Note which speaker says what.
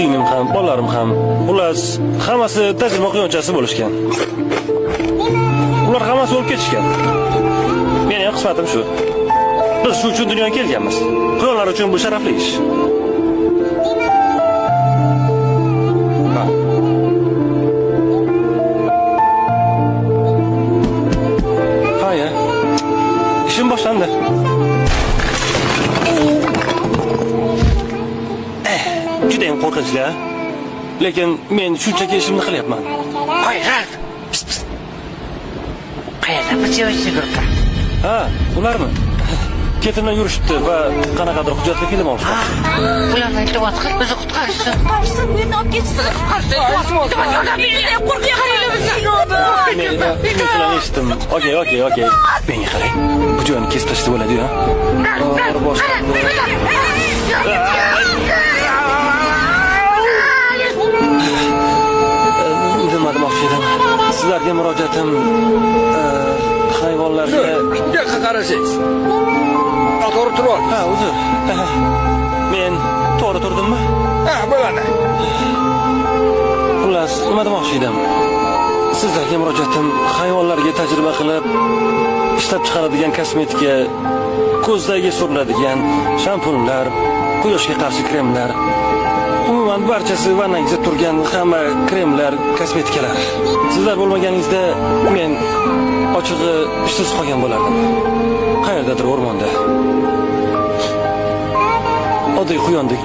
Speaker 1: Singlim ham, bolalarim ham, xullas, hammasi tajriba quyonchasi bo'lishgan. Ular hammasi o'lib ketishgan. Meni ham qismatim shu. Biz shu uchun dunyoga kelganmiz. Quyonlar uchun bu sharafli ish. Ha. Ha ya. Ishim boshlandi. Juda ham qo'rqinchli, a? Lekin men shunchaki ishimni qilyapman.
Speaker 2: Voy, Ralf. Pst, pst. Qayerda bu съёмочный группа?
Speaker 1: Ha, ularmi? Ketimdan yurishibdi va qanaqadir hujjatli film olishdi.
Speaker 2: Ularni iltimos qil, bizni qutqarishsin.
Speaker 3: Qutqarishsin, bu yerdan olib ketishsin.
Speaker 2: Qutqarishsin. Iltimos, yordam bering. Qo'rqyapman.
Speaker 1: Men sizlarni eshitdim. Okey, okey, okey. Menga qarang. Bu joyni kesib tashlasa bo'ladi-yu, ha? Og'ir boshlandi. Nima demoqchi edim? Sizlarga murojaatim hayvonlarga...
Speaker 4: Bu yoqqa qarasangiz. Noto'g'ri turib oldingiz.
Speaker 1: Ha, uzr. Men to'g'ri turdimmi?
Speaker 4: Ha, bo'ladi.
Speaker 1: Xullas, nima demoqchi edim? Sizlarga murojaatim hayvonlarga tajriba qilib ishlab chiqaradigan kosmetika, ko'zdagi suriladigan shampunlar, quyoshga qarshi kremlar, umuman barchasi vannangizda turgan hamma kremlar, kosmetikalar. Sizlar bo'lmaganingizda men ochig'i ishsiz qolgan bo'lardim. Qayerdadir o'rmonda. Oddiy quyondek.